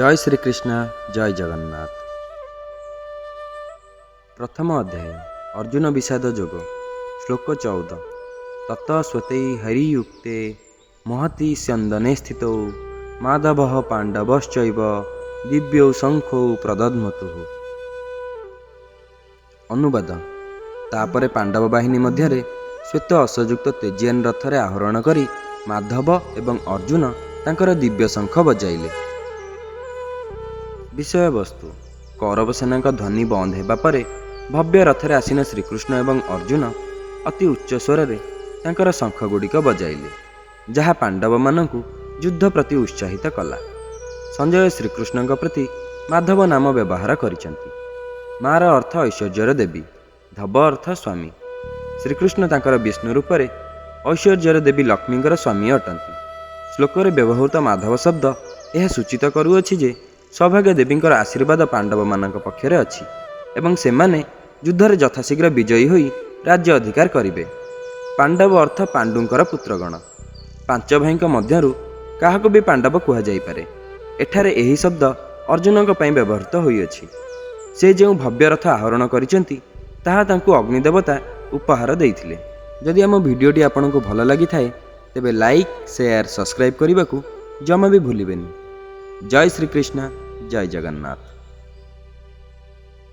ଜୟ ଶ୍ରୀକୃଷ୍ଣ, ଜୟ ଜଗନ୍ନାଥ। ପ୍ରଥମ ଅଧ୍ୟାୟ, ଅର୍ଜୁନ ବିଷାଦ ଯୋଗ, ଶ୍ଲୋକ 14। ତତ ସ୍ୱତୈ ହରିୟୁକ୍ତେ ମହତି ସ୍ୟନ୍ଦନେ ସ୍ଥିତୌ ମାଧବ ପାଣ୍ଡବଶ୍ଚୈବ ଦିବ୍ୟୌ ଶଙ୍ଖୌ ପ୍ରଦଧ୍ମତୁଃ। ଅନୁବାଦ: ତାପରେ ପାଣ୍ଡବ ବାହିନୀ ମଧ୍ୟରେ ଶ୍ୱେତ ଅଶ୍ୱଯୁକ୍ତ ତେଜୀୟାନ ରଥରେ ଆରୋହଣ କରି ମାଧବ ଏବଂ ଅର୍ଜୁନ ତାଙ୍କର ଦିବ୍ୟ ଶଙ୍ଖ ବଜାଇଲେ। ବିଷୟବସ୍ତୁ: କୌରବ ସେନାଙ୍କ ଧ୍ୱନି ବନ୍ଦ ହେବା ପରେ ଭବ୍ୟ ରଥରେ ଆସୀନ ଶ୍ରୀକୃଷ୍ଣ ଏବଂ ଅର୍ଜୁନ ଅତି ଉଚ୍ଚ ସ୍ୱରରେ ତାଙ୍କର ଶଙ୍ଖଗୁଡ଼ିକ ବଜାଇଲେ, ଯାହା ପାଣ୍ଡବମାନଙ୍କୁ ଯୁଦ୍ଧ ପ୍ରତି ଉତ୍ସାହିତ କଲା। ସଞ୍ଜୟ ଶ୍ରୀକୃଷ୍ଣଙ୍କ ପ୍ରତି ମାଧବ ନାମ ବ୍ୟବହାର କରିଛନ୍ତି। ମାର ଅର୍ଥ ଐଶ୍ୱର୍ଯ୍ୟର ଦେବୀ, ଧବ ଅର୍ଥ ସ୍ୱାମୀ। ଶ୍ରୀକୃଷ୍ଣ ତାଙ୍କର ବିଷ୍ଣୁ ରୂପରେ ଐଶ୍ୱର୍ଯ୍ୟର ଦେବୀ ଲକ୍ଷ୍ମୀଙ୍କର ସ୍ୱାମୀ ଅଟନ୍ତି। ଶ୍ଲୋକରେ ବ୍ୟବହୃତ ମାଧବ ଶବ୍ଦ ଏହା ସୂଚିତ କରୁଅଛି ଯେ ସୌଭାଗ୍ୟ ଦେବୀଙ୍କର ଆଶୀର୍ବାଦ ପାଣ୍ଡବମାନଙ୍କ ପକ୍ଷରେ ଅଛି ଏବଂ ସେମାନେ ଯୁଦ୍ଧରେ ଯଥାଶୀଘ୍ର ବିଜୟୀ ହୋଇ ରାଜ୍ୟ ଅଧିକାର କରିବେ। ପାଣ୍ଡବ ଅର୍ଥ ପାଣ୍ଡୁଙ୍କର ପୁତ୍ରଗଣ। ପାଞ୍ଚ ଭାଇଙ୍କ ମଧ୍ୟରୁ କାହାକୁ ବି ପାଣ୍ଡବ କୁହାଯାଇପାରେ। ଏଠାରେ ଏହି ଶବ୍ଦ ଅର୍ଜୁନଙ୍କ ପାଇଁ ବ୍ୟବହୃତ ହୋଇଅଛି। ସେ ଯେଉଁ ଭବ୍ୟ ରଥ ଆରୋହଣ କରିଛନ୍ତି, ତାହା ତାଙ୍କୁ ଅଗ୍ନିଦେବତା ଉପହାର ଦେଇଥିଲେ। ଯଦି ଆମ ଭିଡ଼ିଓଟି ଆପଣଙ୍କୁ ଭଲ ଲାଗିଥାଏ, ତେବେ ଲାଇକ୍, ସେୟାର, ସବସ୍କ୍ରାଇବ୍ କରିବାକୁ ଜମା ବି ଭୁଲିବେନି। ଜୟ ଶ୍ରୀକୃଷ୍ଣ, ଜୟ ଜଗନ୍ନାଥ।